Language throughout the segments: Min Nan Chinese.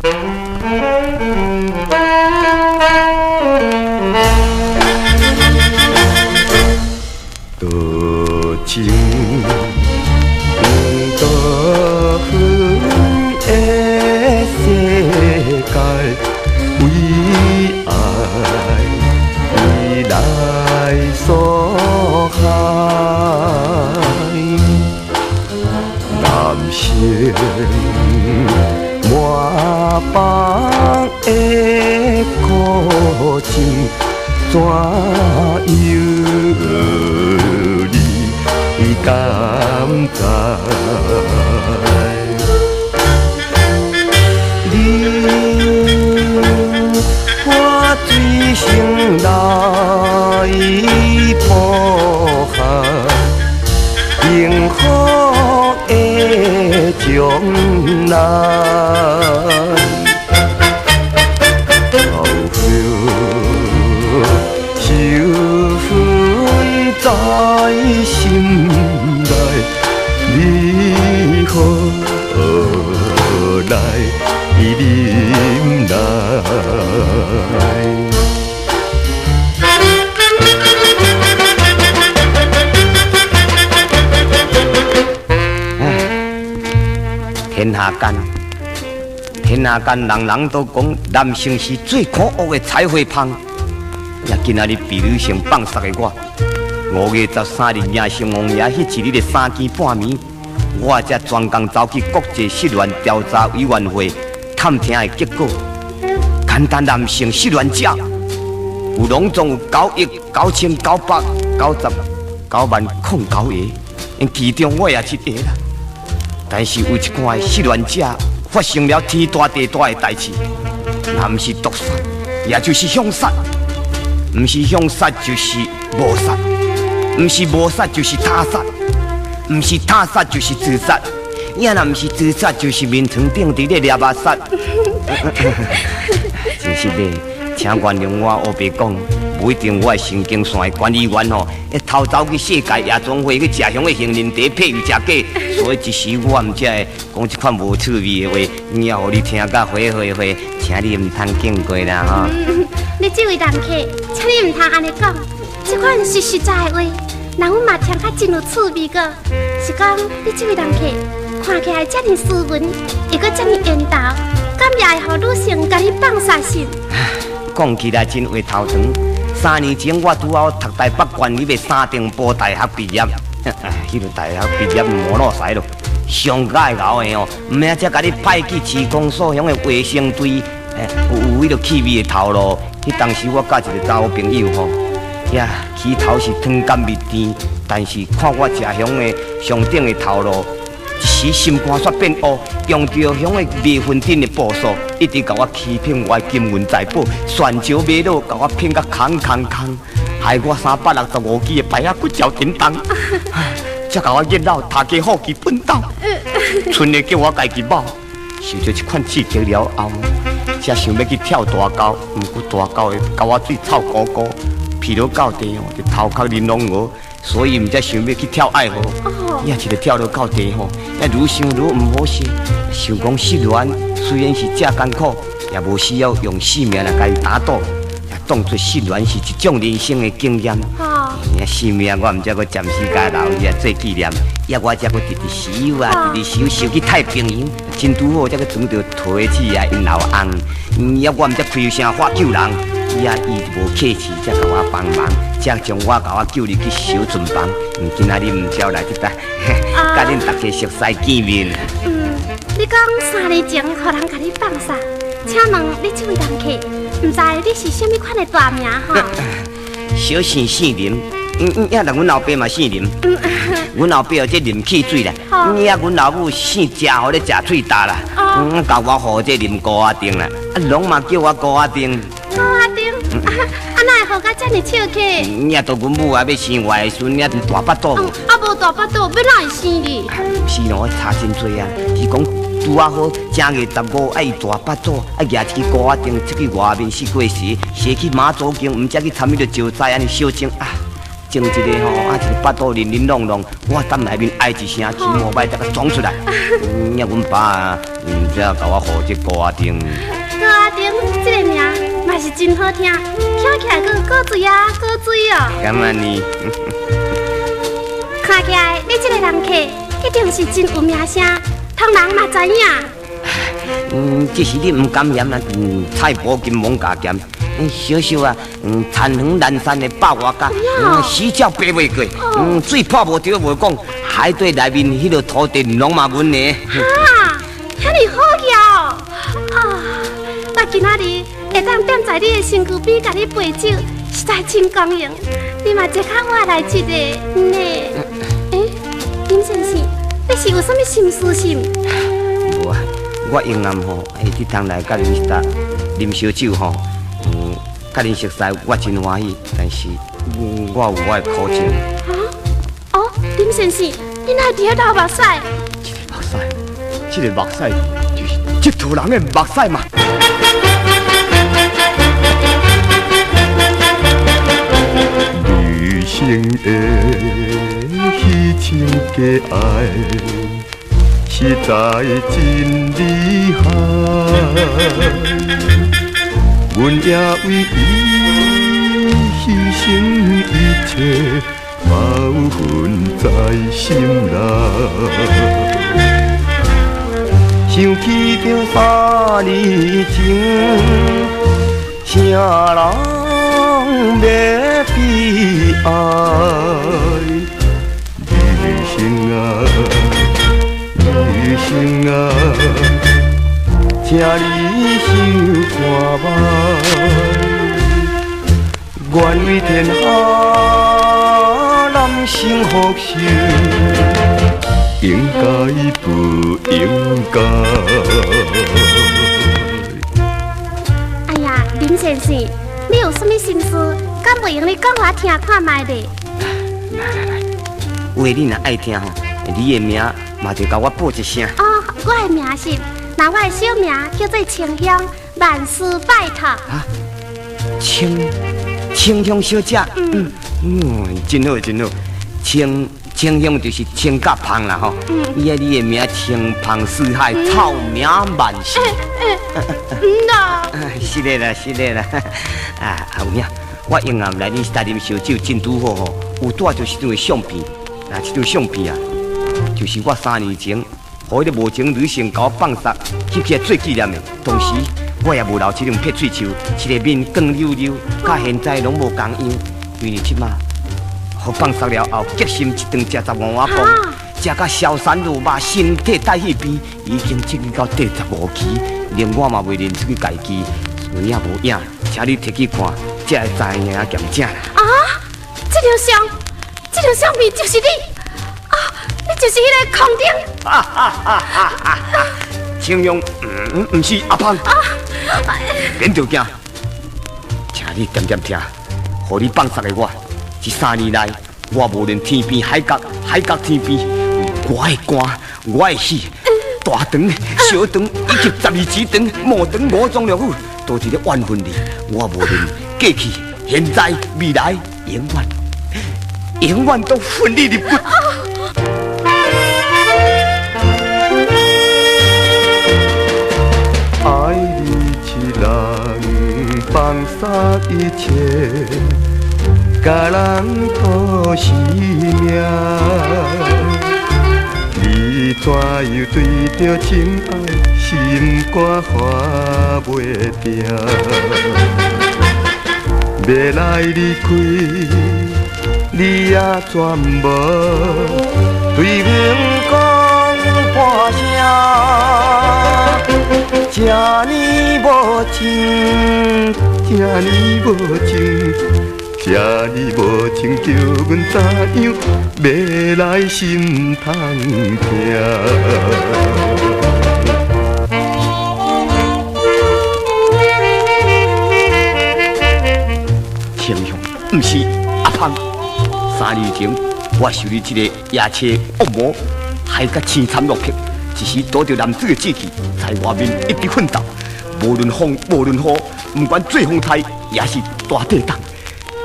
多情多恨的世界，為愛來所害，男性滿腹的苦情，怎由你敢知？你我水生來抱憾，幸福的將來。後悔受恨在心內，你何來忍耐？天下間，天下間，人人都講男性是最可惡的彩繪芳。也今仔日被女性放殺的我，5月13日迎神王爺彼一日的三更半暝，我才專工走去國際失戀調查委員會探聽的結果。簡單男性失戀者有攏總有9億999909万零9個，其中我也是一個啦。但是有一款的失戀者發生了天大地大的代誌，若毋是毒殺，也就是凶殺；毋是凶殺就是謀殺，毋是謀殺就是他殺，毋是他殺就是自殺，也若毋是自殺就是眠床頂佇咧掠目殺。真實的，請原諒我烏白講，無一定我的神經線的管理員吼，會偷走去世界夜總會去食香的杏仁茶，配有食假，所以一時我毋才會講這款無趣味的話，也予你聽甲火火火，請你毋通敬過啦吼。你這位人客，請你毋通按呢講，這款是實在的話，人阮嘛聽甲真有趣味個。是講你這位人客看起來遮爾斯文，又閣遮爾緣投，敢也會予女性共你放殺心？講起來真話頭長。3年前我拄好讀台北縣立的三重埔大學畢業，彼個大學畢業無腦使咯，上蓋𠢕的哦，毋免才共你派去市公所遐的衛生隊，有彼個氣味的頭路。彼當時我佮一個查某朋友吼，呀起頭是糖甘蜜甜，但是看我食遐的上頂的頭路，一時心肝煞變烏，用著遐的賣粉頂的步數，一直共我欺騙我的金銀財寶，旋石迷路，共我騙甲空空空，害我365支的排仔骨焦叮當，才共我熱鬧頭家好奇奮鬥，賰的叫我家己某，受著這款刺激了後，才想欲去跳大溝，毋過大溝的溝仔水臭糊糊，皮落到地吼，就頭殼面攏烏。所以毋才想欲去跳愛河，也一个跳落到地吼，也愈想愈毋好勢，想講失戀雖然是遮艱苦，也無需要用性命來共伊打賭，也當作失戀是一種人生的經驗。性命我毋才閣暫時共留起來做紀念，也我才閣直直想啊，直直想想去太平洋，真拄好才閣撞著桃子啊，𪜶老翁，也我毋才開聲喊救人。伊啊，伊無客氣，才共我幫忙，才將我共我救入去小船房。今仔日毋才來這搭，佮恁大家熟似見面。你講3年前予人共你放殺，請問你這位人客，毋知你是啥物款的大名吼？小姓姓林，也人阮老爸嘛姓林。阮老爸哦，這林汽水啦。也阮老母姓謝，予咧食喙焦啦。共我號這林高仔定啦，啊，攏嘛叫我高仔定。高仔定，啊，哪會予甲遮爾笑客？也都阮母啊欲生我的時陣，也大腹肚。啊，無大腹肚，欲哪會生你？毋是咯，差真濟啊！是講拄仔好正月15，愛伊大腹肚，愛舉一支高仔定出去外面四界踅，踅去媽祖宮，毋才去參彼個招財按呢小證啊。种一个吼，啊，一个腹肚玲玲珑珑，我踮内面哀一声，起毛歹，才共撞出来。嗯，阮爸才共我号这高阿丁。高阿丁这个名嘛是真好听，听起来阁古锥啊古锥哦。敢按呢？看起来你这个人客一定是真有名声，通人嘛知影。嗯，这是你毋敢嫌啦。嗯，菜脯金毛加咸，小小啊，田园南山的百外家，死鸟爬袂过，水破无着无讲，海底内面彼个土地拢嘛阮的。哈，遐尔好额哦！啊，我今仔日会当踮在你的身躯边，共你陪酒，实在真光荣。你嘛坐较我来一个呢？欸，林先生，你是有啥物心事是毋？无啊。我永暗吼，这趟来佮恁搭啉烧酒吼，佮恁熟似，我真欢喜。但是，我有我的苦情。啊？哦，林先生，你哪会伫咧流目屎？这个目屎，这个目屎就是这套人的目屎嘛。女性的虚情假爱，实在真厉害，阮也为伊牺牲一切，抱恨在心内。想起著三年前，啥人欲悲哀？女性啊！女性啊，请你想看觅，愿为天下男性复仇，应该不应该？哎呀，林先生，你有啥物心事，敢袂用你讲予我听看觅咧？来来来，话你若爱听吼，你的名嘛就共我报一声。哦，我的名是，那我的小名叫做清香，万事拜托。啊，清清香小姐，嗯嗯，真好真好，清清香就是清甲芳啦吼。嗯。伊啊，你的名清芳四海，臭名万世。嗯啦。是的啦，是的啦。啊，有影，我永暗来恁家啉烧酒，真拄好吼，有带著一张相片，啊，这张相片啊。就是我3年前，予彼个无情女性共我放杀，翕起来做纪念的。当时我也无留这种撇喙须，这个面光溜溜，到现在拢无仝样。因为这马，予放杀了后，激心一顿食15碗饭，食甲消散如肉，身体带彼边，已经进到第15期，连我嘛袂认出去家己，有影无影，请你提去看，才会知影验证。啊！这张相，这张相片就是你。你就是彼个空丁。清香，毋是阿芳，免著惊，请你点点听，予你放杀的我，这3年来，我无论天边海角，海角天边，我的肝，我的血，大肠、小肠以及12指肠、五肠、五脏六腑，都伫咧怨恨你。我无论过去、现在、未来，永远、永远都恨你入骨。爱你一人放杀一切，共人赌性命。你怎样对著情爱，心肝寒袂定？欲来离开，你也全无对阮讲半声。这呢无情，这呢无情，这呢无情，叫阮怎样欲来心通疼？清香，毋是阿芳。3年前，我受你这个夜车恶魔害甲凄惨落魄。一时拄著男子的志气，在外面一直奋斗，无论风无论雨，不管做风台，也是大地动。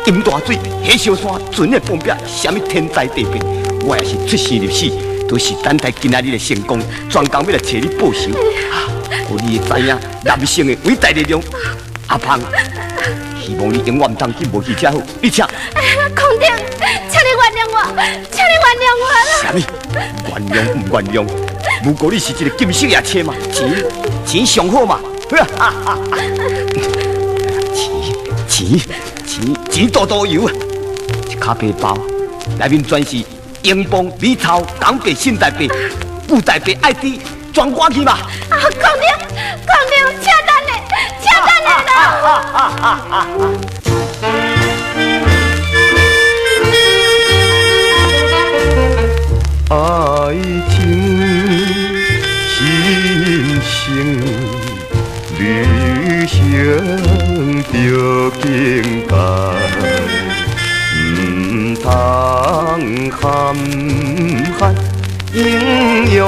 淹大水，火烧山，船的崩壁，啥物天灾地变，我也是出生入死，都是等待今仔日的成功，专工欲来揣你报仇。啊，予你会知影男性的伟大力量。阿芳，希望你永远毋通去无去才好。你请。空定，请你原諒我，請你原諒我啦。啥物？原諒毋原諒？不過你是一個金色夜車嘛，錢錢上好嘛。錢錢錢錢多多油啊！一卡皮包，內面全是英鎊、美鈔、港幣、新台幣、舊台幣，愛滴全掛去嘛。啊，空定，空定，請等下，請等下啦！愛情神聖旅行著境界，毋通含含英勇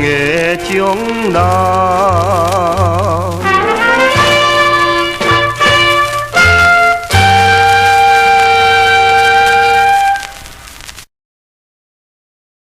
的將來。